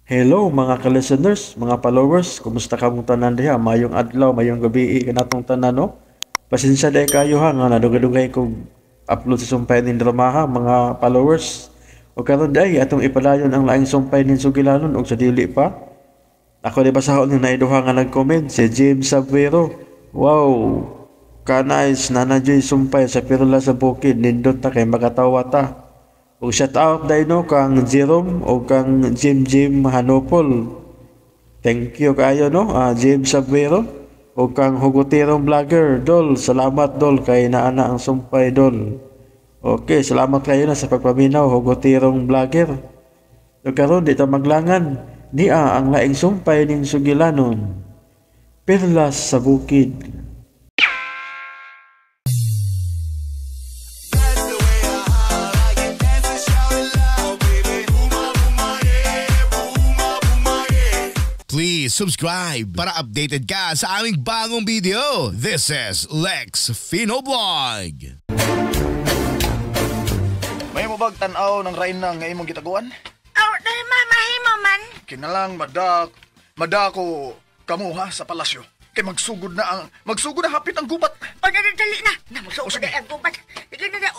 Hello mga ka-listeners, mga followers, kumusta kamong tanan diha? Mayong adlaw, mayong gabi kanatong tanan, no? Pasensya dahil kayo ha, nga nadugay-dugay kog upload sa Sumpay ning Dramaha, mga followers. O karon day atong ipadayon ang laing Sumpay ning Sugilanon og sa dili pa. Ako di basahon ng naiduha nga nag-comment, si James Sabuero. Wow! Ka-nice, Nana Joy Sumpay sa Perla sa Bukid, nindot ta kay makatawa ta. Og shout out dahil no kang Jerome o kang Jim Jim Hanopol. Thank you kayo no, James Sabuero o kang Hugoterong Vlogger. Dol, salamat dol kay naana ang sumpay dol. Okay, salamat kayo na sa pagpaminaw Hugoterong Vlogger. So karon di ta maglangan niya ang laing sumpay ning Sugilanon. Perlas sa Bukid. Please subscribe para updated ka sa aming bagong video. This is Lex Fino Vlog. May mo bag tan-aw ng rain na nga imong gitaguan? Aw, dahil mamahimo man. Kinalang madako kamuha sa palasyo. Kay magsugod na hapit ang gubat. O dali, dali na. Na magsugod na ang gubat. Dili na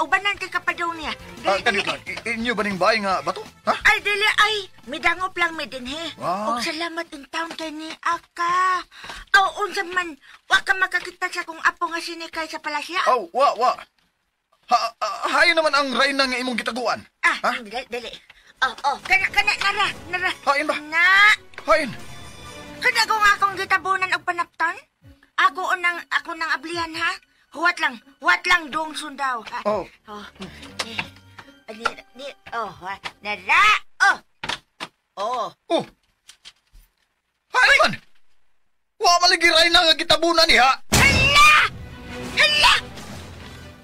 ubanan kay kapadaw niya. Dali lang. Inyo ba ning bahay nga bato? Ha? Ay dili ay, midangop lang mi dinhi. Og salamat in town kay ni Aka. Aw unsa man, wa ka makakita sa kong apo nga sinikay sa palasyo? Aw, wa. Hayo naman ang rayna nga imong gitaguan. Ah, dali, dali. Oh, kana nara, nara. Hain ba? Na. Hain. Kada ko nga akong gitabunan og panapton. Ako nang ablihan ha. Huwat lang dong sundaw. Ha? Oh. Oh. Ni oh, nara. Oh. Oh. Oh. Hain man. Wa maligi ray na nga gitabunan niha. Hala! Hala!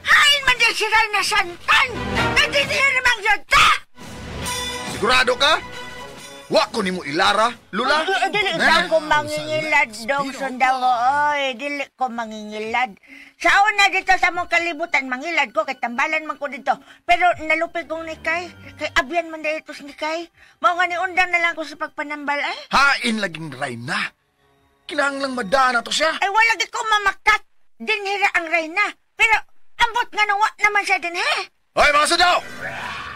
Hain man di si Rayna santan. Nagdidihir namang yata. Sigurado ka? Wa ko nimo ilara, Lula. Dili ko mangingilad dong sundaw. Oy, dili ko mangingilad. Sa una dito sa mong kalibutan, mangilad ko kay tambalan man ko dito. Pero nalupig kong nikay, kay abyan man dito sa nikay. Mao nga ni undang na lang ko sa pagpanambal ay. Hain laging Rayna. Kinahanglang madaan na to siya. Ay wala gi ko mamakat. Dinhira ang Rayna. Pero ambot nga nung wa naman siya dinhi. Hoy mga sundaw!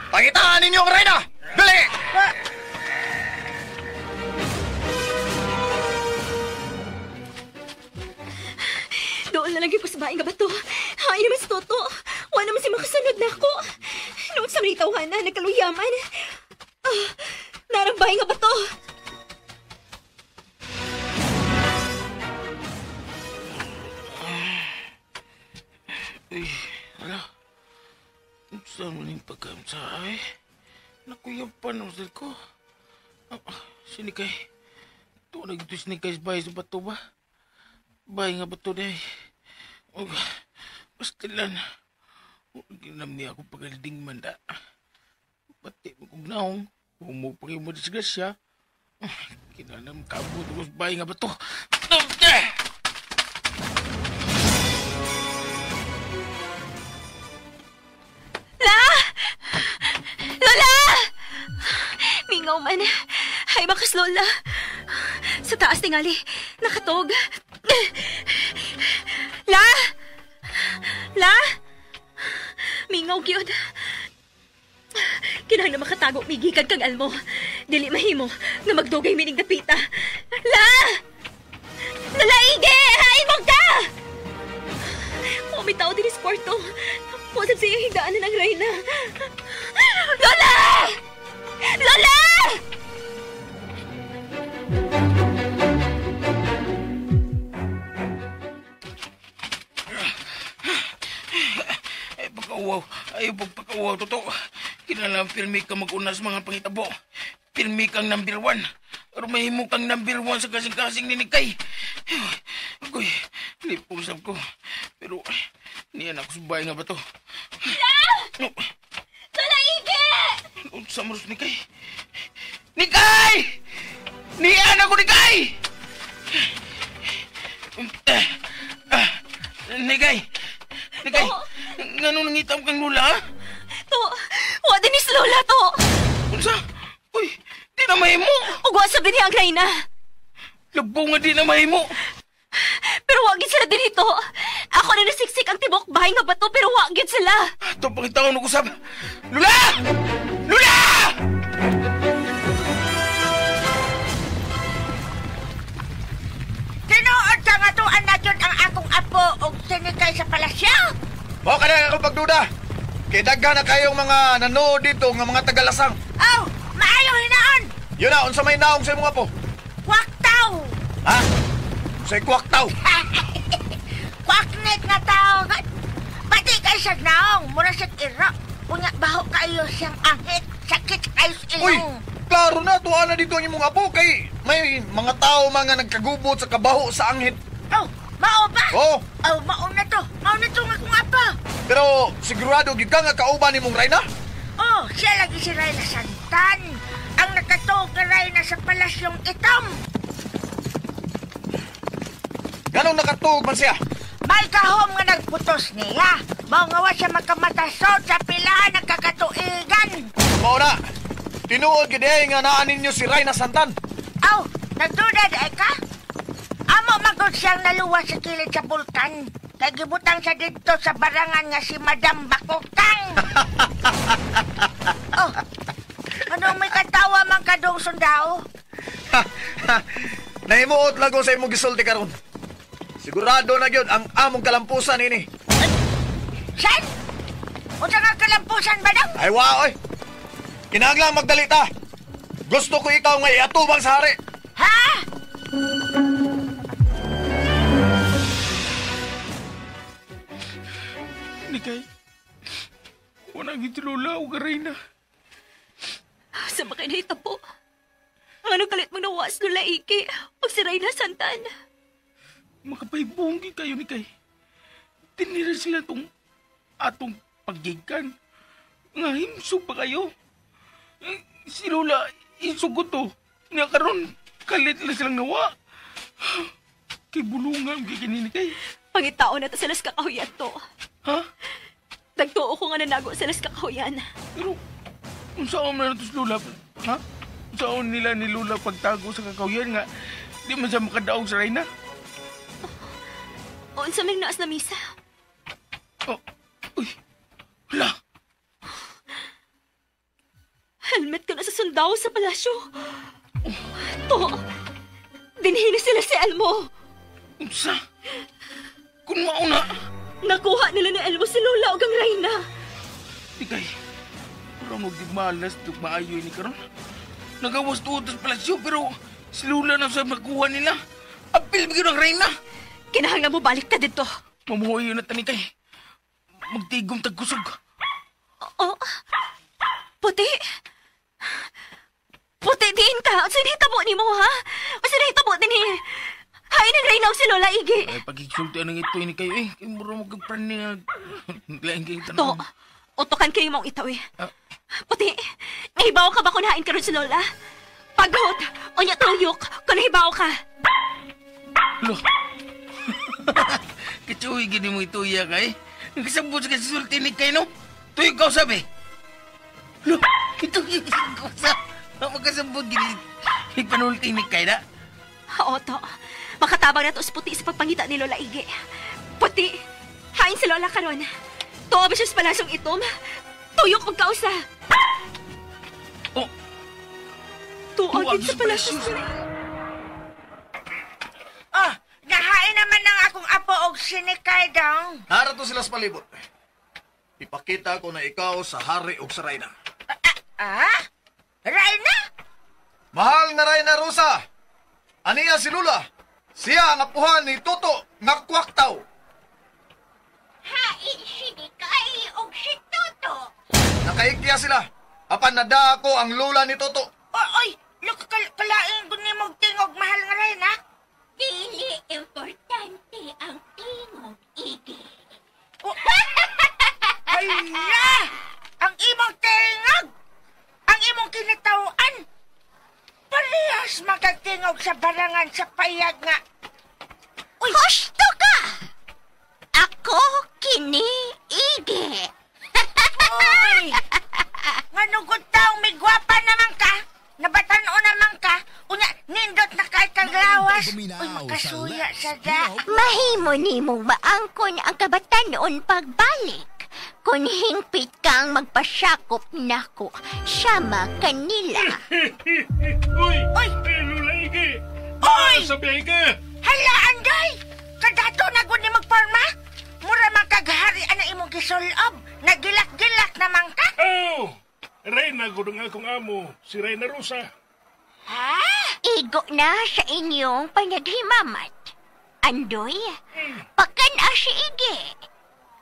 Pangitaan ninyo ang Rayna! Dali! Doon na lang yung pasbaing nga bato. Hain naman si Toto. Wala naman si makasunod na ako. Noon sa mga tawhana, nagkaluyaman. Narang bahay nga bato. Uy, ala. Saan mo ning pagkamsa ay? Nakuyapan ang sal ko. Sinikay. Ito nagito sinikay sa bahay sa bato ba? Bahay nga bato day. Pastilan. Ginam niya ako pagalding man da. Pati mo kong naong. Huwag mo pa kayo madisgrasya. Kinalam kabot ko sa bahay nga bato. La! Lola! Mingaw man. Ay, bakas Lola. Sa taas tingali, nakatog. La! La! Mingaw gyud. Kinahanglan makatago migikan kang almo. Dili mahimo nga magdugay mining dapita. La! Lola Ige! Hain mo ka! Umitaw din sa kwarto. Wasap siya higdaanan ng Reyna. Lola! Lola! Ay, pagkauwaw. Ay, pagkauwaw, totoo. Kinalang filmi ka mag-una sa mga pangitabo. Filmi kang number 1. Pero mahimo kang number 1 sa kasing-kasing ni Nikay. Agoy, lipusap ko. Pero, niyan ako subay nga ba to? La! No. Lola Ige! Unsa maros Nikay? Nikay! Niyan ako, Nikay! Nikay! Nikay! Ngano nangitam kang Lola, ha? To, wa din is Lola to. Unsa? Uy, di Di na mahimo. Ug wa sa dinhi ang Reyna. Labo nga di na mahimo. Pero wa gid sila dinhi to. Ako na nasiksik ang tibok bahay nga bato pero wa gid sila. Ato pangitaon og usab. Lula! Lula! Tinuod ka nga tuan na yun ang akong apo og sinikay sa palasyo. Mao ka na akong pagduda. Kay daghan na kayong mga nanood dito nga mga tagalasang. Aw, maayo hinaon. Yun na, unsa may naong sa imong apo? Kwaktaw. Ha? Sa kwaktaw? Kwaknet nga tao. Pati kay sa naong, mura sa iro. Unya, baho kayo siyang angit. Sakit kayo sa ilong. Uy, klaro na, tuwa na dito ang imong apo. Kay may mga tao mga nagkagubot sa kabaho sa anghit. Oh, mao ba? Oo. Oh, mao na to. Mao na to nga akong apo. Pero sigurado gyud ka nga kauban nimong Reyna? Oh, siya lagi si Reyna Santan. Ang nakatuog nga Reyna sa palasyong itom. Ganong nakatuog man siya? May kahom nga nagputos niya. Mao nga wa siya makamatasod sa pila nagkakatuigan. Mao na. Tinuod gyud ay nga naa ninyo si Reyna Santan. Aw, nagduda di ka? Amo magod siyang naluwas sa kilid sa bulkan. Kay gibutang siya dito sa barangan nga si Madam Bakukang. Oh, anong may katawa man kadong sundao? Nahimuot lang ko sa imong gisulti karon. Sigurado na gyud ang among kalampusan ini. San? Unsa nga kalampusan ba daw? Ay wa oy. Kinahanglan magdali ta. Gusto ko ikaw nga iatubang sa hari. Ha? Nikay, wala gid Lola o Reyna. Sa mga nahitabo, ang anong kalit mong nawas, Lola Iki, o si Reyna Santan. Makapahibong kayo, Nikay. Tinira sila tong atong paggikan. Nga himsog pa kayo. Si Lola, isugot to. Nga karon kalit lang silang nawa. Kay bulungan, kay kanini kay. Pangitao na to sa las kakahuyan to. Ha? Nagtuo ko nga nanago sa las kakahuyan. Pero, unsaon man na to si Lola? Ha? Unsaon nila ni Lola pagtago sa kakahuyan nga di man siya makadaog sa Reyna? O, unsa may naas na misa? Oh, uy, hala! Helmet ka na sa sundao sa palasyo. To, dinhini sila si Elmo. Unsa? Kung mauna. Nakuha nila ni Elmo si Lola o ang Reyna. Ikay, parang magdigmalas, maayo ni karon. Nagawas tuod sa palasyo pero si Lola na sa makuha nila. Apil bigyan ng Reyna. Kinahanglan mo balik ta dito. Mamuhay yun na tanikay. Magtigom tagkusog. Oo. Puti. Puti diin ka. Ang sinahitabo ni mo, ha? Ang sinahitabo din eh. Hain ang Reyna o si Lola Igi. Ay, pag-exulti anong ito ini kayo eh. Kaya mura mo kagpran niya. Lain kayo tanong. To, utokan kayo mong itaw eh. Ah. Puti, nahibaw ka ba kung hain ka ron si Lola? Paghot, o niya tuyok, kung nahibaw ka. Lo. Katsuhi, gini mo ito iya ka eh. Nagkasabot sa kasulti ni kayo, no? Tuyok ka usap eh. Lo, ito yung usap. Magkasabot gini. Ipanulti ni kayo na. Oo, to. Makatabang na to sa puti sa pagpangita ni Lola Ige. Puti, hain si Lola karon. Tuwa ba siya sa palasyong itom? Tuyok og kausa. Oh. Tuwa gid sa palasyo. Oh, nahain naman ang akong apo og sinikay daw. Nara to sila sa palibot. Ipakita ko na ikaw sa hari og sa Reyna. Reyna? Mahal na Reyna Rosa. Aniya si Lula. Siya ang apuhan ni Toto nga kwaktaw. Hain sinikay og si Toto. Nakaigya sila. Apan nada ako ang lula ni Toto. Oy, look, kalain ko ni mong tingog, mahal nga Reyna. Dili importante ang tingog, Ige. Oh. Hala! Ang imong tingog! Ang imong kinatawan! Parehas magkatingog sa barangan sa payag nga. Uy. Husto ka! Ako kini, Ige. Uy! Nganugod taong may gwapa naman ka. Nabatan-o kag lawas. Uy, makasuya sa da. Mahimo nimo maangkon ang kabatanon pagbalik. Kung hingpit kang magpasakop nako, sama kanila. Uy! Uy! Lola Ige! Uy! Sabi ka! Hala, Anday! Kadato na gud ni magporma? Mura man kaghari ana imong gisulob. Nagilak-gilak naman ka. Oh! Reyna gud ang akong amo, si Reyna Rosa. Ha? Igo na sa inyong panaghimamat. Andoy, pakan-a si Ige.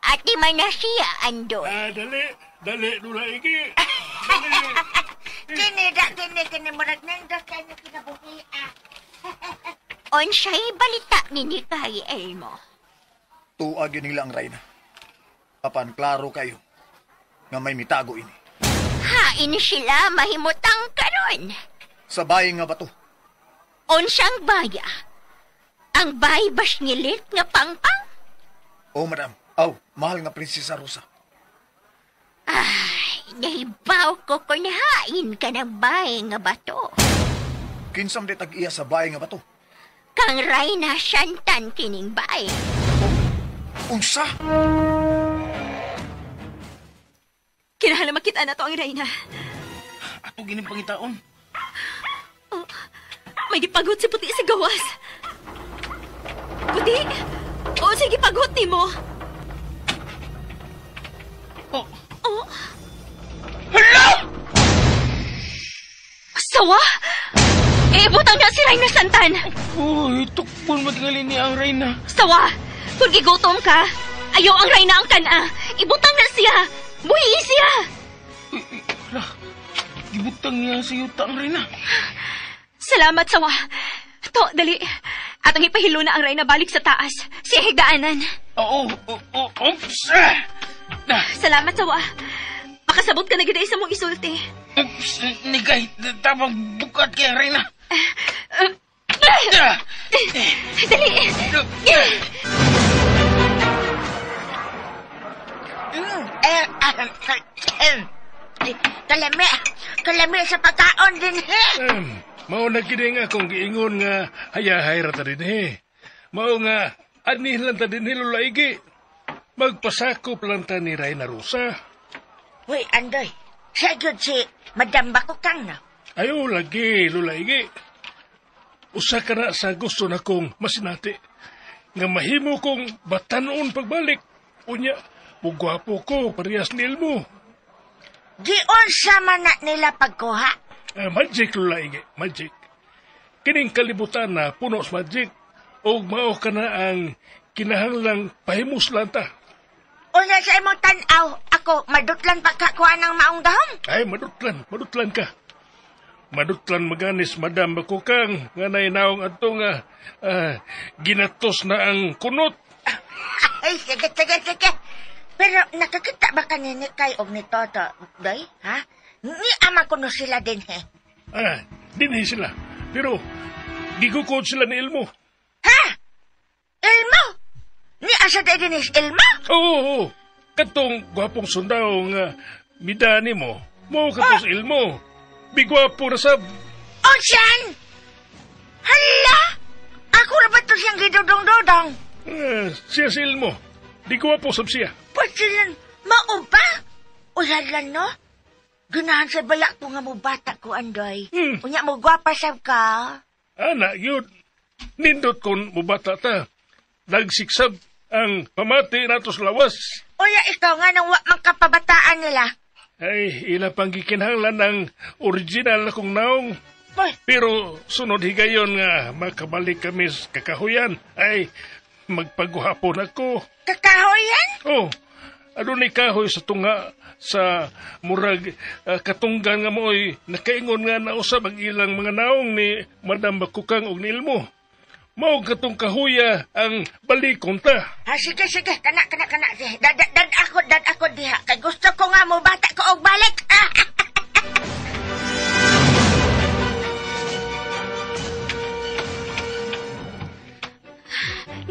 Ati man na siya, Andoy. Ah, dali, dali, Lola Ige. Dali. Kini da, kini, kini, murag nindot kayo kinabuhi, ah. Unsay balita ni Nikay, Elmo? Tuag yun nila ang Reyna. Apan, klaro kayo nga may mitago ini. Hain sila mahimutang karon. Sa bahay nga bato. Unsang baya? Ang bay bas ngilit nga pangpang? Oh, madam. Aw, mahal nga Prinsesa Rosa. Ay, nahibaw ko kung hain ka ng bay nga bato. Kinsam di tag-iya sa bahay nga bato. Kang Reyna Santan kining bay. Unsa? Kinahanglan makita na to ang Reyna. Ato gining pangitaon. Oh, may gipaghot si Puti sa gawas. Puti? Oo, sige, paghot ni mo. Oh. Oh. Hala! Sawa? Eh, butang na si Reyna Santan. Uy, tukpon matingali ni ang Reyna. Sawa, kung gigutom ka, ayaw ang Reyna ang kana. Ibutang na siya. Buhi siya. Uy, uy, hala. Gibutang niya sa yuta ang Reyna. Salamat, Sawa. To, dali. At ang ipahilo na ang Reyna balik sa taas. Siya higdaanan. Oo, oh, oh, oops. Ah. Salamat, Sawa. Makasabot ka na gid sa mong isulti. Oops, nigay, tabang bukat kay Reyna. Dali. Kalami, kalami sa pagkaon din, he. Mao na kini nga akong giingon nga hayahay ra ta din, he. Mao nga ani lang ta din, Lola Ige. Magpasakop lang ta ni Reyna Rosa. Uy, Andoy, siya gyud si Madam Bakukang, no? Ayo lagi, Lola Ige. Usa ka na sa gusto na kong masinati. Nga mahimo kong batanon pagbalik. Unya, mugwapo ko parehas ni Elmo. Giunsa man na nila pagkuha? Magic, Lola Ige, magic. Kining kalibutan na puno sa magic. Og mao ka na ang kinahanglang pahimuslan ta. Unya sa imong tan-aw, ako madutlan pagkakuha ng maong dahom. Ay, madutlan, madutlan ka. Madutlan maganis, Madam Bakukang, nga nainaong adto nga ginatos na ang kunot. Ay, sige, sige, sige. Pero nakakita ba ka ni Nikay og ni Toto, Day? Ha? Ni ama ko no sila din, he. Ah, dinhi sila. Pero gigukod sila ni Elmo. Ha? Elmo? Ni asa day din is Elmo? Oo, oo. Katong gwapong sundao nga midani mo, mo katos Elmo. Bigwapo na sab. Unsan? Hala! Ako ra ba to siyang gidudong-dudong? Siya si Elmo. Di gwapo sab siya. Pasilan, mao ba? Uy, hala no? Ganahan sa balak ko nga mo bata ko, Andoy. Unya mo gwapa sab ka. Ana, yun. Nindot kon mubata ta. Nagsiksab ang pamati nato sa lawas. Unya ikaw nga nang wa man kapabataan nila. Ay, ila pang gikinahanglan ng original na kong naong. Uy. Pero sunod higayon nga makabalik kami sa kakahuyan. Ay, magpaguhapon ako. Kakahuyan? Oh, ano ni kahoy sa tunga sa murag katunggan nga mooy nakaingon nga nausab ang ilang mga naong ni Madam Bakukang og ni Elmo. Mao katong kahuya ang balikon ta. Ah, sige, sige. Kana, kana, kana. Dad, dad, ako, dad, ako diha. Kay gusto ko nga mo bata ko og balik.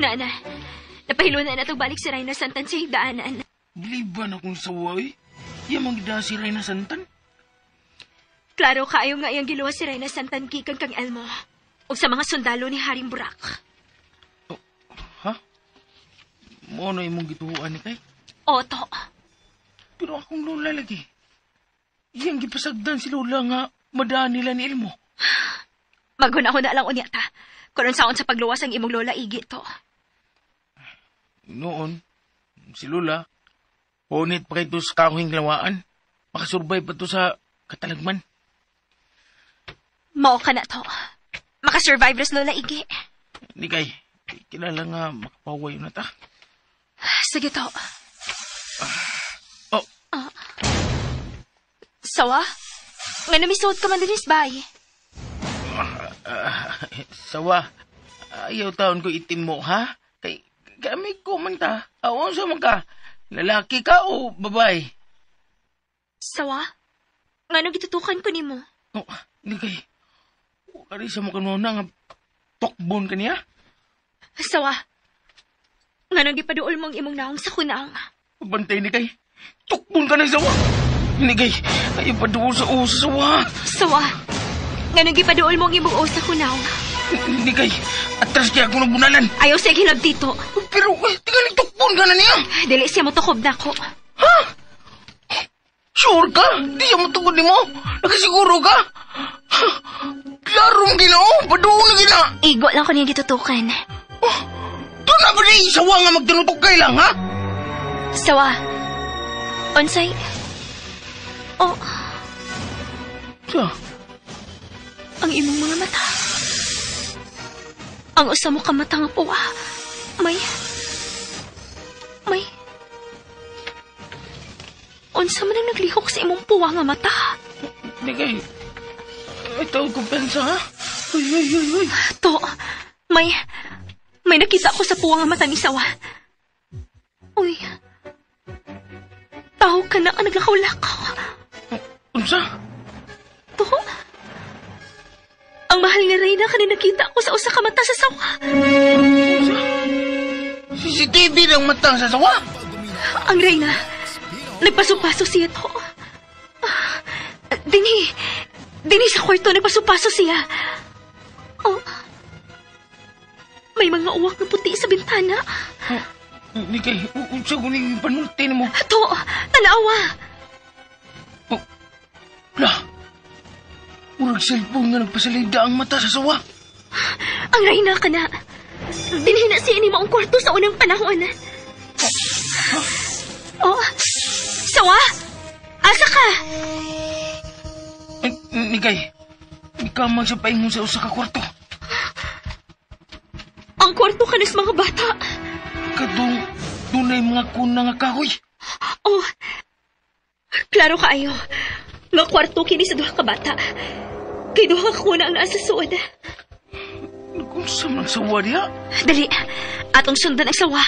Nana, napahilo na natong balik si Reyna Santan sa higdaanan. Biliban akong saway. Yamang gida si Reyna Santan. Klaro kaayo nga iyang giluwas si Reyna Santan gikan kang Elmo. Ug sa mga sundalo ni Haring Burak. Oh, ha? Mo na imong gituhuan ni kay? Oto. Pero akong lola lagi. Iyang gipasagdan si lola nga madaan nila ni Elmo. Maghuna-huna lang unya ta. Kung unsaon sa pagluwas ang imong lola Igi to. Noon, si lola, honit pa kay sa kahoy lawaan. Makasurvive pa to sa katalagman. Mao ka na to. Makasurvive ras lola Igi. Hindi kay, kilala nga makapaway na ta. Sige to. Oh. Sawa? Nga namisuot ka man dinis, bay. Sawa, ayaw taon ko itim mo, ha? Kay, kami ko man ta. Aon sa man ka? Lalaki ka o babae? Sawa? Nga nung gitutukan ko nimo? Oh, hindi kay. Kari sa mo kanuna nga tokbon ka niya? Sawa, nga nung gipaduol mong imong naong sa kunang. Bantay ni kay. Tukbon ka na sawa. Hindi kay, ay paduol sa usa sawa. Sawa, nga nung gipaduol mong imong usa kunaw. Hindi kay, atras kaya akong nabunalan. Ayaw siya hilab dito. Pero, tingaling tukbon ka na niya. Dili siya motukob na ko. Ha? Sure ka? Di siya motukod ni mo? Nakasiguro ka? Klaro mong ginoo, paduol na gina. Igo lang ko niya gitutukan. Oh, doon na ba ni sawa nga magtinutok kay lang, ha? Sawa, unsay? Oh. Sa? Ang imong mga mata. Ang usa mo ka mata nga puwa. May. Unsa man ang naglihok sa imong puwa nga mata? Di kay, ito kumpensa, ha? Uy, uy, uy, uy. To, may nakita ko sa puwa nga mata ni Sawa. Uy, tao ka na ang naglakaw-lakaw. Unsa? To, ang mahal nga Reyna kanin nakita ko sa usa ka mata sa sawa. Unsa? CCTV ng mata sa sawa? Ang Reyna, nagpaso-paso siya to. Dini sa kwarto, nagpaso-paso siya. Oh, may mga uwak na puti sa bintana. Hindi kay, unsa ko ning panulti nimo? To, tanawa. Oh, la, murag cellphone nga nagpasalida ang mata sa sawa. Ang Reyna ka na. Dinhi na siya ni maong kwarto sa unang panahon. Oh, sawa! Asa ka? Nikay, ikaw man siya paingon sa usa ka kwarto. Ang kwarto ka na sa mga bata. Kadung, dunay mga kuna nga kahoy. Oh, klaro kaayo. Nga kwarto kini sa duha ka bata. Kay duha ka kuna ang naa sa suod. Unsa man sawa diha? Dali, atong sundan ang sawa.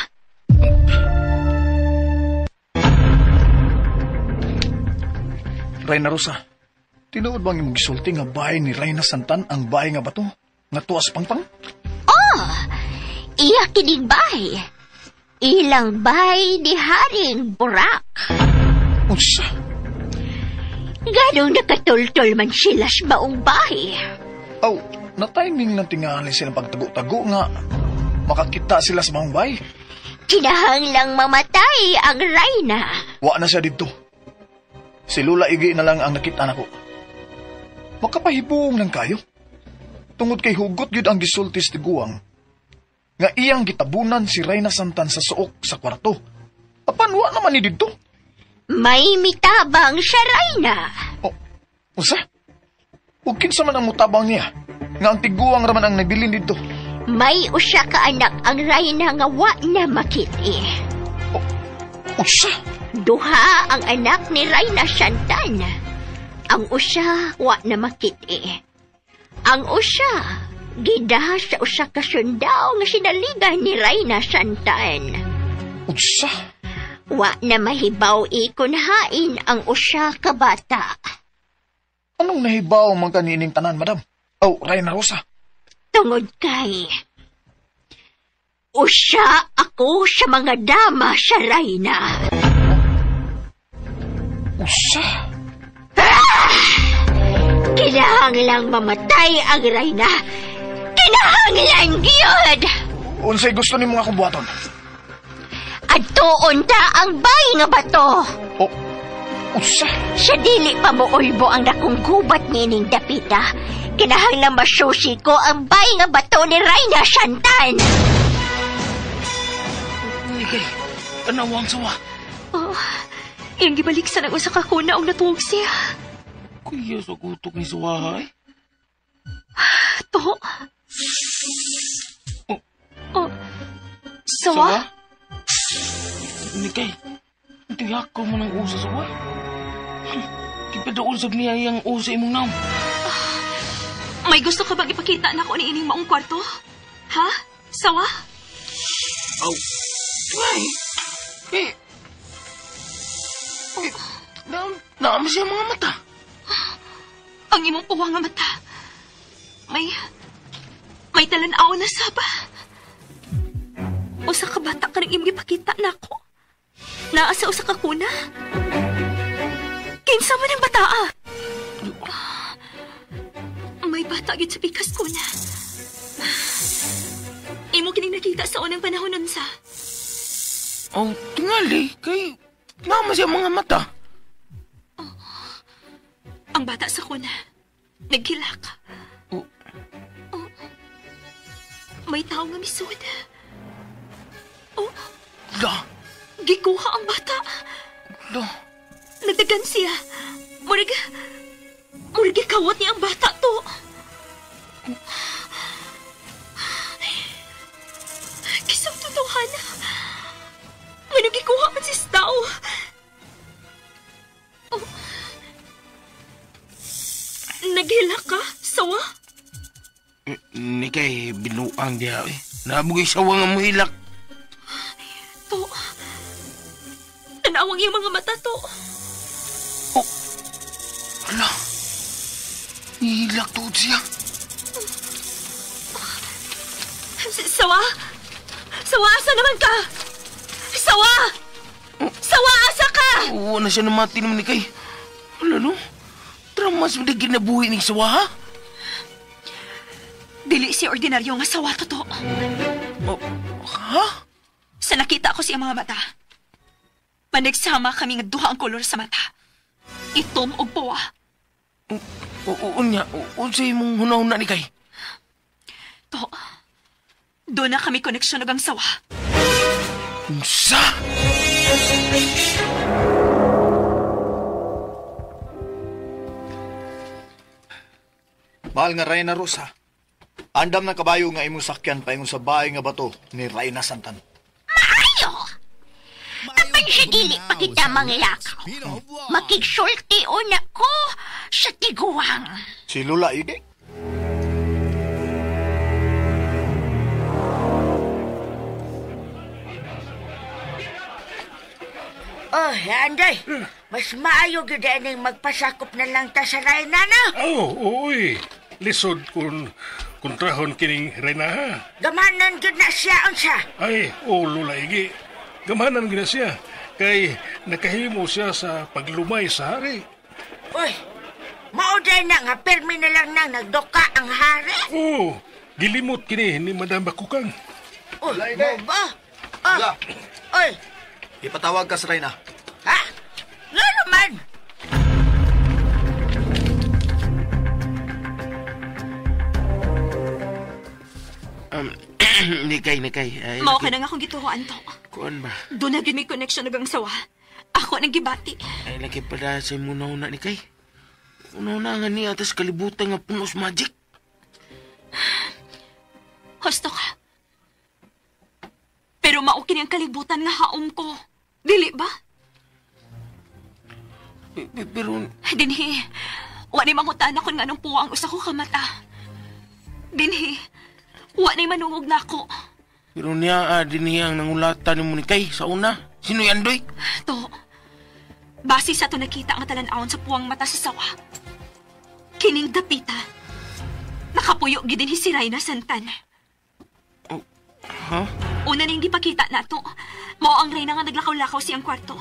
Reyna Rosa, tinuod bang imong gisulti nga bahay ni Reyna Santan ang bahay nga bato? Nga tuas pangpang? Oh, iya kining bahay. Ilang bahay ni Haring Burak. Unsa? Ganong nakatultol man sila sa maong bahay. Aw, na-timing lang tingali silang pagtago-tago nga makakita sila sa maong bahay. Kinahanglang mamatay ang Reyna. Wa na siya dito. Si Lula Igi na lang ang nakita nako. Makapahibuong lang kayo. Tungod kay hugot yun ang gisultis tiguang. Nga iyang gitabunan si Reyna Santan sa suok sa kwarto. Apan wa naman ni dito. May mitabang siya, Reyna. Oh, unsa? Ug kinsa man ang mutabang niya? Nga ang tiguang raman ang nagbilin dito. May usa ka anak ang Reyna nga wa na makit-i. Oh, unsa? Duha ang anak ni Reyna Santan. Ang usa wa na makit-i. Ang usa gida sa usa ka sundao nga sinaligan ni Reyna Santan. Unsa? Wa na mahibaw ikunhain ang usa ka bata. Anong nahibaw man kanining tanan, madam? Oh, Reyna Rosa. Tungod kay usa ako sa mga dama sa Reyna. Usa? Ah! Kinahanglang mamatay ang Reyna. Kinahanglan gyud. Unsay gusto nimo nga akong buhaton? Adtuon ta ang bay nga bato. O, usa? Sa dili pa moulbo ang dakong gubat nining dapita. Kinahanglan masusi ko ang bay nga bato ni Reyna Santan. Nikay, tanawang sawa. Oh, iyang gibalik sa nag-usa ka kuna og natuog siya. Kuya sa gutok ni sawa, eh. To. Oh. Oh. Sawa? Nikay, tuyak ko mo ng usa sawa. Kipadaol sab niya iyang usa imong naom. May gusto ka bang ipakita na ako ni ining maong kwarto? Ha? Sawa? Aw. Ay. Eh. Eh, naam siya mga mata. Ang imong puwang nga mata. May talan-aw na saba. Usa ka bata ka nang imong ipakita na ako. Naa sa usa ka kuna. Kinsa man ang bataa? May bata gyud sa pikas ko na. Imo kining nakita sa unang panahon unsa. Oh, tingali kay naama siya mga mata. Oh, ang bata sa kuna naghilak. Oh. Oh. May tao nga misud. Oh. La. Gikuha ang bata. La. Nagdagan siya. Murag gikawat niya ang bata to. Kisang tutuhan. Manong gikuha man si Stao. Oh. Naghilak ka, sawa? Nikay, binuang diha eh. Nabugay sawa nga muhilak. To, tanawang iyong mga mata to. Oh, ala. Nihilak tuod siya. Sawa? Sawa, asa naman ka? Sawa! Sawa, asa ka? Oo, na siya namati naman ni Kay. Wala no? Tramas mo di ginabuhi ni sawa, ha? Dili si ordinaryo nga sawa, totoo. Oh, ha? Sa nakita ko siya mga mata, panagsama kami nga duha ang kolor sa mata. Itom og puwa. Unya, unsay imong hunahuna ni Kay? To, doon na kami koneksyon og ang sawa. Unsa? Mahal nga Reyna Rosa, andam ng kabayo nga imong sakyan paingon sa bahay nga bato ni Reyna Santan. Maayo! Apan siya dili pa kita manglakaw. Makigsulti una ko sa tiguang. Si Lula Ige? Oh, Andoy, mas maayo gyud aning magpasakop na lang ta sa Reyna, no? Oh, uy. Lisod kun kontrahon kining Reyna, ha? Gamanan gyud na siya unsa. Ay, oh, Lola Igi. Gamanan gyud na siya. Kay nakahimo siya sa paglumay sa hari. Uy, mao day na nga pirmi na lang nang nagduka ang hari. Oh, gilimot kini ni Madam Bakukang. Uy, mo ba? Oh, uy. Ipatawag ka sa Reyna. Ha? Nga naman! Nikay. Ay, Mao ka na nga akong gituhuan to. Kuan ba? Doon na gyud may connection og ang sawa. Ako nang gibati. Ay, lagi pala sa imong nauna ni Kay. Una-una nga niya atas kalibutan nga punos magic. Husto ka. Pero mao kini ang kalibutan nga haom ko. Dili ba? Pero... Dinhi, wa ni mangutan ako nga nung puwa ang usa ko ka mata. Dinhi, wa ni manungog nako. Pero niya, dinhi ang nangulatan ni Monikay sa una. Sino yan, Doy? To, base sa to nakita ang talan-awon sa puwang mata sa sawa. Kining dapita, nakapuyo gid dinhi si Reyna Santan. Oh, ha? Una ning gipakita na to. Mao ang Reyna nga naglakaw-lakaw siyang kwarto.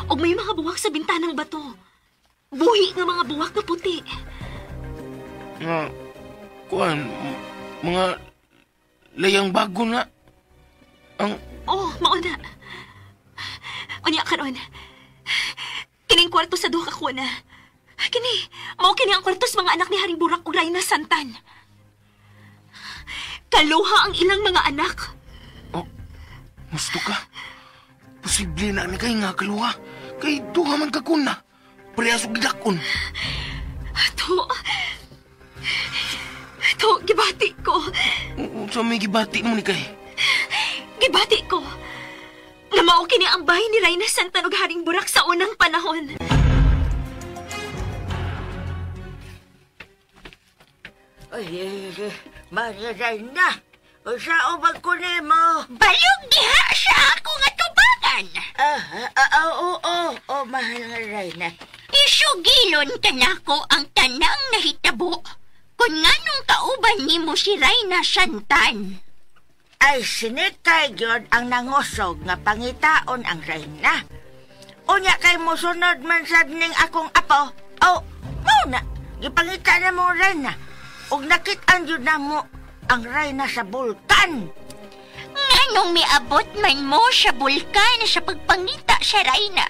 Og may mga buwak sa bintanang bato. Buhi nga mga buwak na puti. Nga, kuan, Mga layang bago na. Ang... Oh, mauna. Unya karon. Kining kwarto sa duha ka kuna. Kini, mao kini ang kwarto sa mga anak ni Haring Burak ug Rayna Santan. Kaluha ang ilang mga anak. Oh, gusto ka? Posible na ni kay nga kaluha. Kay duha man ka kuna. Parehas og gidakon. To, gibati ko. Sa may gibati mo ni kay? Gibati ko. Nga mao kini ang bahay ni Rayna Santan ug Haring Burak sa unang panahon. Ay, Maria Rayna, usa o mo? Balog diha sa ako nga tubangan. Oo, mahal nga Rayna. Isugilon ka nako ang tanang nahitabo kung nganong kauban nimo si Rayna Santan. Ay, sinikay gyud ang nangosog nga pangitaon ang Rayna. Unya kay mosunod man sad ning akong apo. Oh, mao na, gipangita na mo Rayna. Ug nakit-an gyud namo ang Rayna sa bulkan. Nganong miabot man mo sa bulkan sa pagpangita sa Rayna?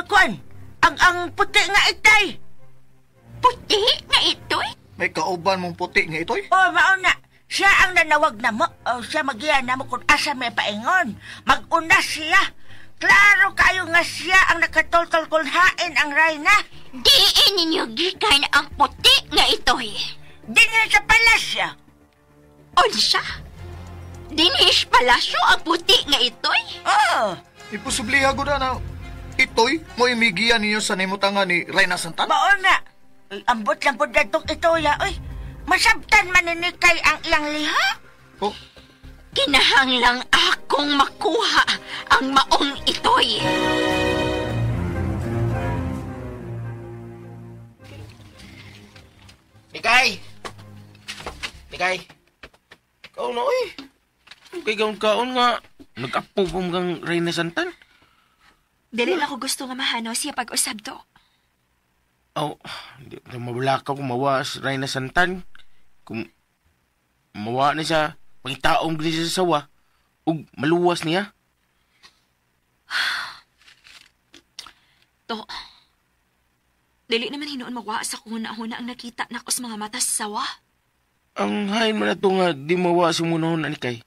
Kuan, ang puti nga itay. Puti nga itoy? May kauban mong puti nga itoy? Oh, mao na. Siya ang nanawag na mo. Oh, siya magiya na mo kung asa may paingon. Mag-una siya. Klaro kayo nga siya ang nakatultol kung hain ang Rayna. Diin ninyo gikan ang puti nga itoy. Dinhi sa palasyo. Unsa? Dinhi sa palasyo ang puti nga itoy? Oo. Iposibliha ko na itoy mo imigian ninyo sa nimutangan ni Rayna Santan? Mao na. Ay, ambot lang po datong itoy. Uy, masabtan man ni kay ang iyang liha. Oh. Kinahanglang akong makuha ang maong itoy. Mikay! Mikay! Kaon na, oy. Kay kaon-kaon nga, nag-apo po mga Rayna Santan. Dili lang ko gusto nga mahano siya pag-usab to. Oh, di mawala ka kung mawa sa Rayna Santan. Kung mawa na siya, pangitaong gini siya sa sawa, ug maluwas niya. To, dili naman hinuon mawa sa kuna-huna ang nakita nako sa mga mata sa sawa. Ang hain man na to nga di mawa sa muna-huna ni kay.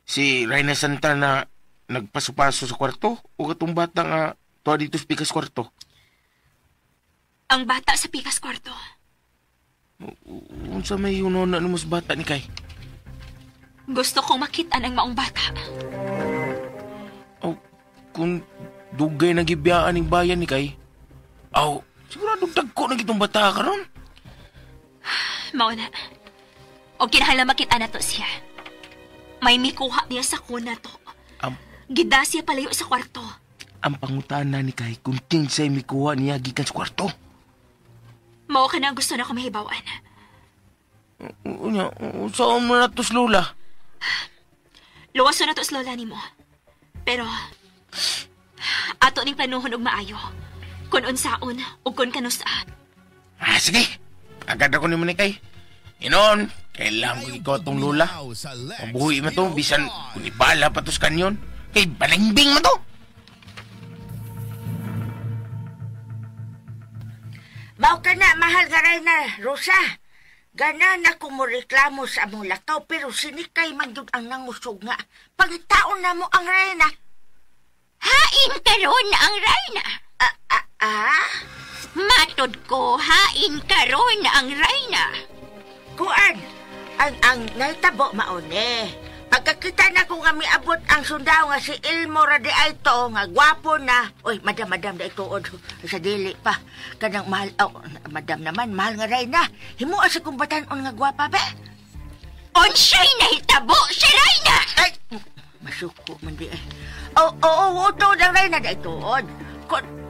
Si Rayna Santan na nagpaso-paso sa kwarto o katong bata nga tuwa dito sa pikas kwarto. Ang bata sa pikas kwarto. Unsa may hunona nimo sa bata ni kay? Gusto kong makit-an ang maong bata. Oh, kung dugay na gibiyaan ning bayan ni kay, aw, sigurado dagko na gitong bata karon. Mao na. O kinahanglan makit-an na to siya. May mikuha niya sa kuna to. Gida siya palayo sa kwarto. Ang pangutana ni kay kung kinsay mikuha niya gikan sa kwarto. Mao ka na ang gusto na ko mahibawan. Unya, saan mo na to lola? Luwaso na to sa lola nimo. Pero, ato ning planuhon og maayo. Kun unsaon, ug kun kanusa. Ah, sige. Agad ako nimo ni kay. Inon, kailangan ko ikaw atong lola. Mabuhi mo to, bisan kung ibala pa to sa kanyon. Kay balingbing mo to. Mao ka na, mahal nga Rayna, Rosa. Ganan ako mo reklamo sa among lakaw, pero sinikay man yun ang nangusog nga. Pagitaon na mo ang Rayna. Hain karon ang Rayna. Matod ko, hain karon ang Rayna. Kuan, ang nahitabo maone. Pagkakita na ko nga miabot ang sundao nga si Ilmo Radiaito nga gwapo na. Oy, madam, da ituod sa dili pa. Kanang mahal, oh, madam naman, mahal nga Rayna. Himuha sa kong batan-on nga gwapa be. Unsay nahitabo si Rayna? Ay, masuko man di ay. Oo, oh, tuod ang Rayna da ituod.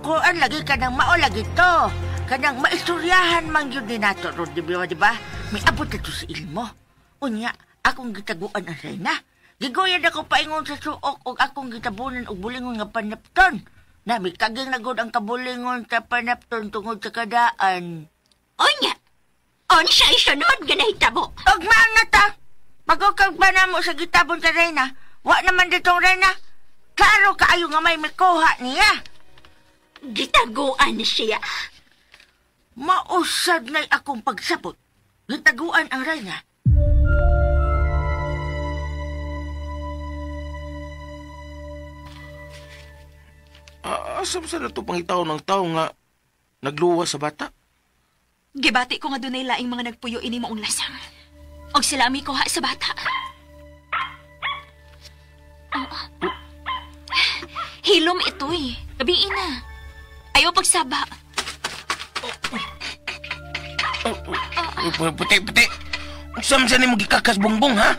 Kuan lagi kanang mao lagi to. Kanang maistoryahan man yun ni nato ron, di ba, di ba? Miabot na to si Ilmo. Unya, akong gitaguan ang Rayna. Gigoyan ako paingon sa suok og akong gitabunan og bulingon nga panapton. Na mikaging na gud ang kabulingon sa panapton tungod sa kadaan. Unya, Unsa isunod nga nahitabo? Ugma na ta. Pagukag ba na mo sa gitabon sa Reyna? Wa naman ditong Reyna. Klaro kaayo nga may mikuha niya. Gitaguan siya. Mausad na'y akong pagsabot. Gitaguan ang Reyna. Asam sa na ito pangitaw ng tao nga nagluwas sa bata? Gibati ko nga dunay laing mga nagpuyo ini maong lasang. Og sila ami kuha sa bata. Oh. Hilom ito eh. Gabiin na. Ayaw pagsaba. Puti, puti. Saan saan mo gikakas bongbong, ha?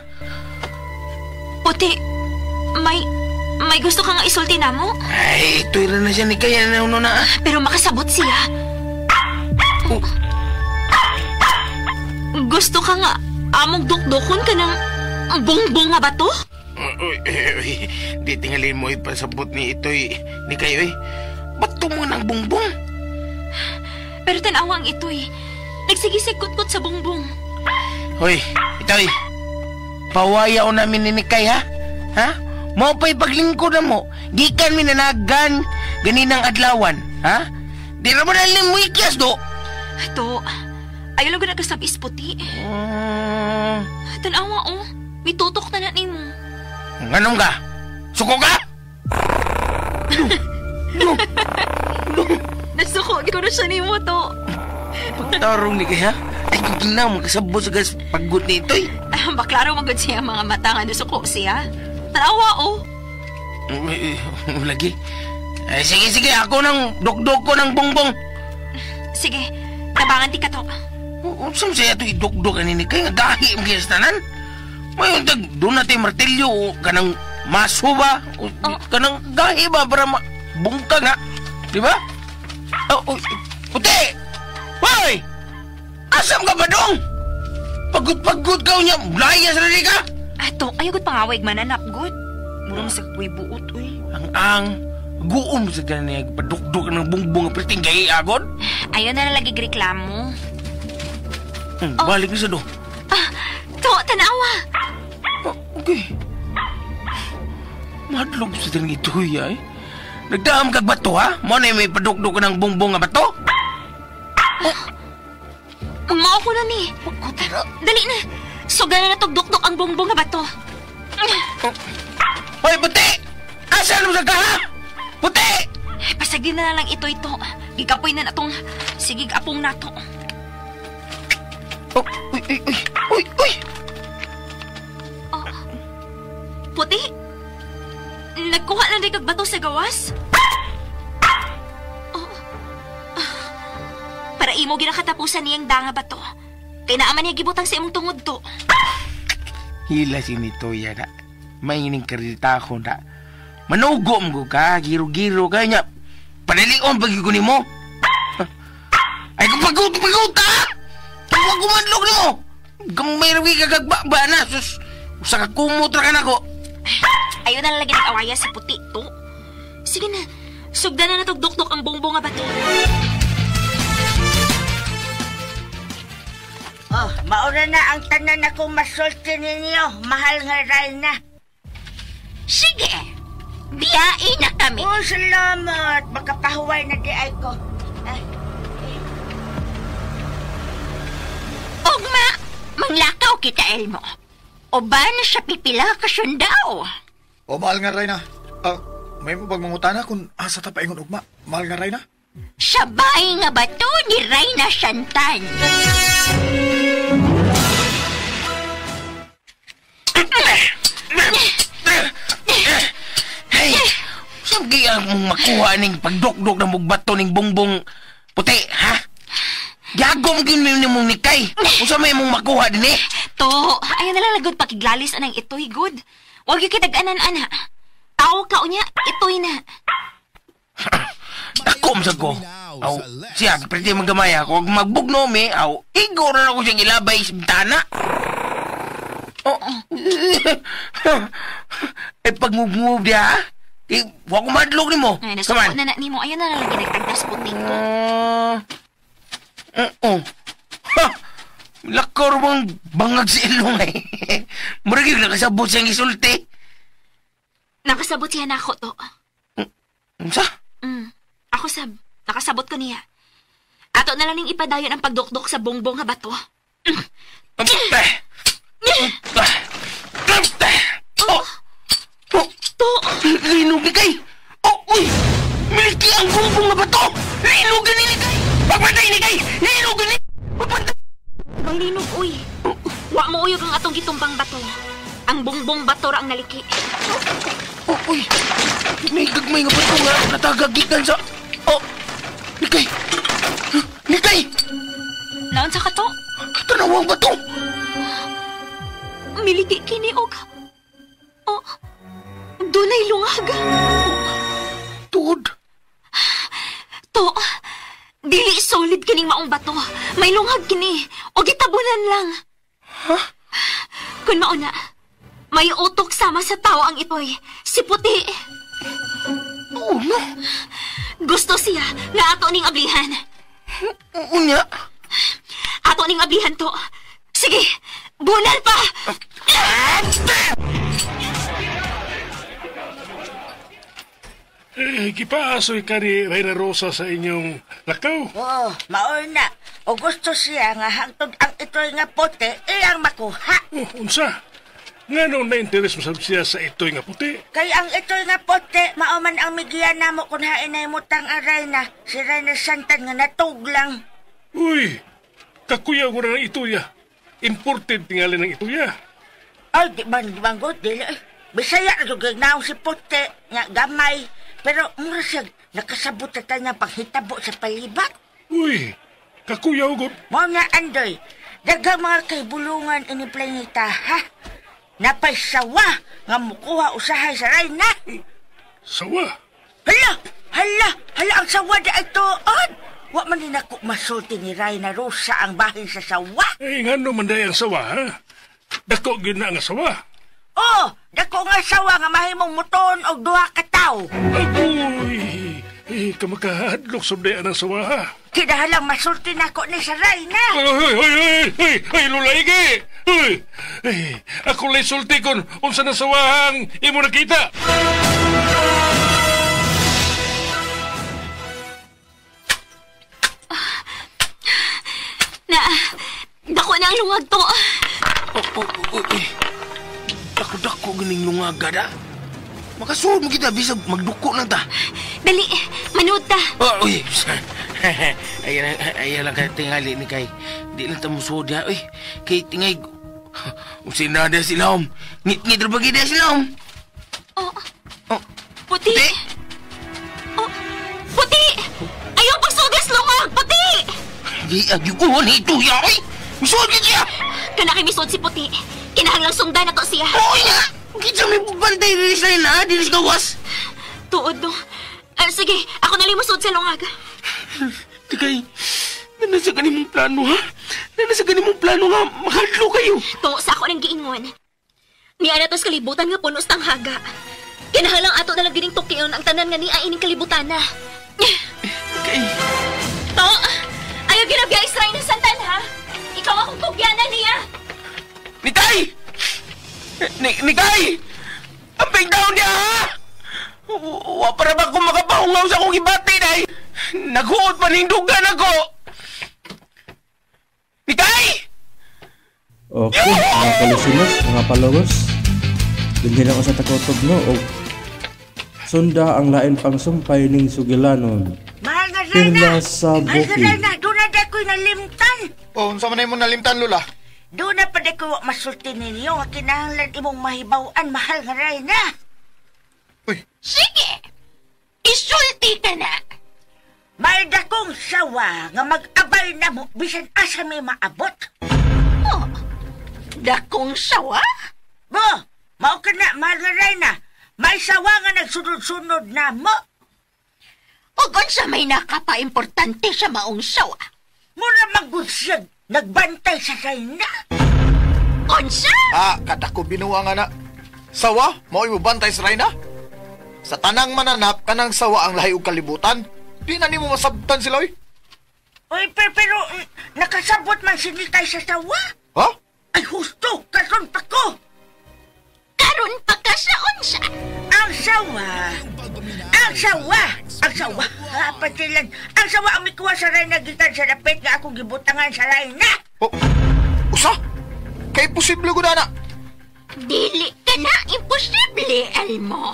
Puti, may gusto ka nga isulti na mo? Ay, ito'y na siya ni Kaya na na. Pero makasabot siya. Oh. Gusto ka nga among dukdukon ka ng bongbong nga ba to? Uy, di tingalin mo ipasabot ni ito'y ni kayo eh. Ba't mo ng bongbong? Pero tanawa ang ito'y. Nagsigisig kutkot sa bongbong. Hoy, ito'y. Pawayaw namin ni Nikay, ha? Ha? Mao pa'y paglingkod na mo. Gikan mi nanagan ganinang adlawan, ha? Di ra mo na limuikyas do. Ito, ayaw lang ko nagkasabis puti. Tanawa, oh. May tutok na na nimo. Nganong ka? Suko ka? No. No. Nasuko ko na siya nimo to. Pagtarong ni kaya? Ay, ginaw, magkasabot sa gas paggot ni ito'y. Baklaro magod siya mga mata nga nasuko siya. Tanawa, oh. Lagi. Ay, sige, sige. Ako nang dukdok ko ng bongbong. Sige, tabangan ti ka to. Saan siya ito idukdok ani ni kay? Nga gahi ang giyastanan. Mayon, doon natin martilyo o kanang maso ba? O, kanang gahi ba para bungka nga? Di ba? Oh, oh, puti! Hoy! Asam ka ba dong? Pagod-pagod ka niya. Layas na di ka? Ato, ayaw ko't pangaway mananap, good. Murang sa kuy buot, uy. Ang guom sa ganyan, padukduk ng bungbong priting gay agod. Ayaw na lagi reklamo. Balik na sa do. Ah, to, tanawa. Oh, okay. Madlog sa ganyan ito, ay. Nagdaam kag bato, ha? Mo na may padukduk ng bungbong nga bato? Oh. Mao ko na ni. Dali na. Suga na natugdukduk ang bongbong nga bato. Hoy, puti! Asa mo sa ka, ha? Puti! Pasagin na lang ito. Gikapoy na natong sigig apong nato. Oh, uy, uy, uy, uy, uy! Oh. Puti? Nagkuha lang rin kag bato sa gawas? Oh. Para imo ginakatapusan niyang danga bato. Kaya naaman niya gibutang sa imong tungod to. Hila si nito yan na. Maining karita ko na. Manugom ko ka, giro-giro ka niya. Padalion pag ko nimo. Ay kung pagod ta! Huwag kumadlog nimo! Gamay rawi ka kagbaba na. Sus, usa ka kumot ra ka na ko. Ayaw na lagi nag-awaya si puti to. Sige na, sugdan na natugdukdok ang bongbong nga bato. Oh, maura na ang tanan akong masulti ninyo, mahal nga Reyna. Sige, biyain na kami. Oh, salamat. Makapahuway na di ay ko. Ay. Ugma, manglakaw kita, Elmo. Uban sa pipila ka sundao. O, mahal nga Reyna. May mabag mangutana kung asa ta paingon ugma. Mahal nga Reyna. Sabay nga bato ni Reyna Santan. Hey, saan kaya mong makuha ning pagdukdok ng mugbato ning bongbong puti, ha? Gagom gyud ni mong nikay. Unsa may mong makuha dinhi? To, ayaw na lang lagod pakiglalis anang ito'y good. Huwag yung kitag-anan, ana. Tao ka unya, ito'y na. Ako sa ko. Aw, siya, pwede maggamaya ako. Huwag magbugno mi, aw, igor na ako siyang ilabay sa bintana. Oh. Eh, pag-move-move diya, ha? Eh, huwag ko madlog ni mo. Ay, nasuko na na ni mo. Ayaw na lang lagi nagtagdas puting ko. Oo. Ha! Lakor mong bangag si Ilong eh. Murag yung nakasabot siyang isulti. Nakasabot siya na ako to. Unsa? Ako sab, nakasabot ko niya. Ato na lang ning ipadayon ang pagdukdok sa bongbong nga bato. Oh! Oh! To! Linog ni kay! Oh! Uy! Miliki ang bongbong nga bato! Linog ni kay! Pagpantay ni kay! Linog ni! Pagpantay! Bang linog, uy! Wa mo uyog ang atong gitumbang bato. Ang bongbong bato ra ang naliki. Oh, uy! May gagmay nga bato nga natagagikan sa... Oh! Nikay! Nikay! Naon sa kato? Tanawang bato! Miliki kini og... Oh! Dunay lungag! Tuod! To! Dili solid kining maong bato. May lungag kini. O gitabunan lang. Ha? Kun mauna, may utok sama sa tao ang itoy. Si Puti. Oo, no? Gusto siya nga ato ning ablihan. Unya? Ato ning ablihan to. Sige, bunal pa! Eh, gipaasoy ka ni Reyna Rosa sa inyong lakaw. Oo, mauna. O gusto siya nga hangtod ang itoy nga puti, iyang makuha. Oh, unsa? Nga nung na-interest mo sab siya sa itoy nga puti? Kay ang itoy nga puti, mauman ang migiyan namo kung hain na imutang ang Reyna. Si Reyna Santan nga natug lang. Uy, kakuyaw ko na ng ituya. Imported tingali ng ituya. Ay, di man, dili. Bisaya na yung naong si puti, nga gamay. Pero mura siya, nakasabot na tayo ng panghitabo sa palibat. Uy, kakuyaw ko. Mao nga, Andoy, daghang mga kaibulungan ini planeta, ha? Napay sawa nga mukuha usahay sa Reyna. Sawa? Hala, hala, hala ang sawa di ay tuod. Wa man din ako masulti ni Reyna Rosa ang bahin sa sawa. Eh, ngano man day ang sawa, ha? Dako gyud na ang sawa. Oh, dako nga sawa nga mahimong muton og duha ka tawo. Agoy! Eh, kamakahadlok sabday ang sawa, ha? Kinahalang masulti nako ni sa Reyna. Ay, ay, ay, ay, ay, Lola Ige! Ay, ay, ako lay sulti kon unsa na sawahang imo nakita. Na, dako na ang lungag to. Oh, eh. Dako-dako ganing lungaga da. Makasulod mo kita bisag magduko na ta. Dali, manood ta. Oh, uy. Ayan lang kay tingali ni kay. Di lang ta musuod ya. Uy, kay tingay. Usin na dia sila om. Ngit-ngit ra pagi dia sila om. Oh. Oh. Puti. Puti. Oh. Puti. Ayaw pagsugas lungag, puti. Di agyo ni ito ya. Uy, misuod gid siya. Kana kay misuod si Puti. Kinahanglang sundan na to siya. Uy nga. Kita may bantay diri sa na, diri sa gawas. Tuod no. Sige, ako na limusod sa lungag. Tikay, nasa ganimong plano, ha? Nasa ganimong plano nga, makadlo kayo. To, sa ako ng giingon. Niya na to sa kalibutan nga puno sa tanghaga. Kinahalang ato na lang gining tukion ang tanan nga niya ining kalibutan na. Tikay. To, ayaw ginabiyay sa Reyna Santan, ha? Ikaw akong tugyanan niya. Nikay! Nikay! Ang big down niya, ha? Wa para ba kung makapahungaw sa akong ibati, day? Naghuot panindugan ako! Nikay! Okay, mga kalisiners, mga followers, dinhi lang ko sa takotob, no? O sunda ang lain pang sumpay ning sugilanon. Mahal nga Reyna! Pirla sa Mahal nga bukid. Reyna, doon na ko'y nalimtan. Oh, unsa man imong nalimtan, Lola? Doon na pa ko masulti ninyo nga kinahanglan imong mahibaw-an, mahal nga Reyna. Uy. Sige, isulti ka na. May dakong sawa nga mag-abay na mo bisan asa may maabot. Oh, dakong sawa? Bo, mao ka na, mahal nga Reyna. May sawa nga nagsunod-sunod na mo. Ug unsa may nakapaimportante sa maong sawa? Mura magud siya nagbantay sa Reyna. Unsa? Ah, kadako binuang nga na. Sawa, mao imo bantay sa Reyna? Sa tanang mananap, kanang sawa ang lahi og kalibutan. Di na nimo masabtan sila, oy. Oy, pero, pero nakasabot man si Nikay sa sawa. Ha? Ay, husto, karon pa ko. Karon pa ka sa unsa. Ang sawa. Ang sawa. Ang sawa. Ah, patilan. Ang sawa ang mikuha sa Reyna gikan sa dapit nga akong gibutangan sa Reyna. Oh, usa? Kay posible ko na. Dili ka na imposible, Elmo.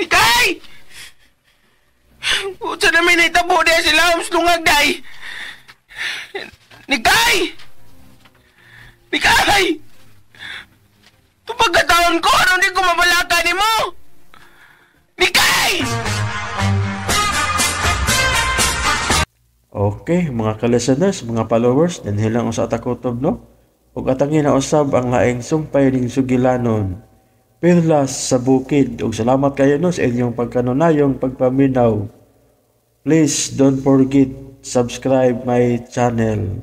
Nikay! Unsa na may nahitabo diha sila ang lungag day? Nikay! Nikay! Tupag kataon ko, ano di ko mabalaka ni mo? Nikay! Okay, mga ka-listeners, mga followers, dinhi lang usa ta kutob, no? Ug atangin na usab ang laing sumpay ning sugilanon. Perlas sa bukid. Ug salamat kayo no sa inyong pagkanunayong pagpaminaw. Please don't forget subscribe my channel.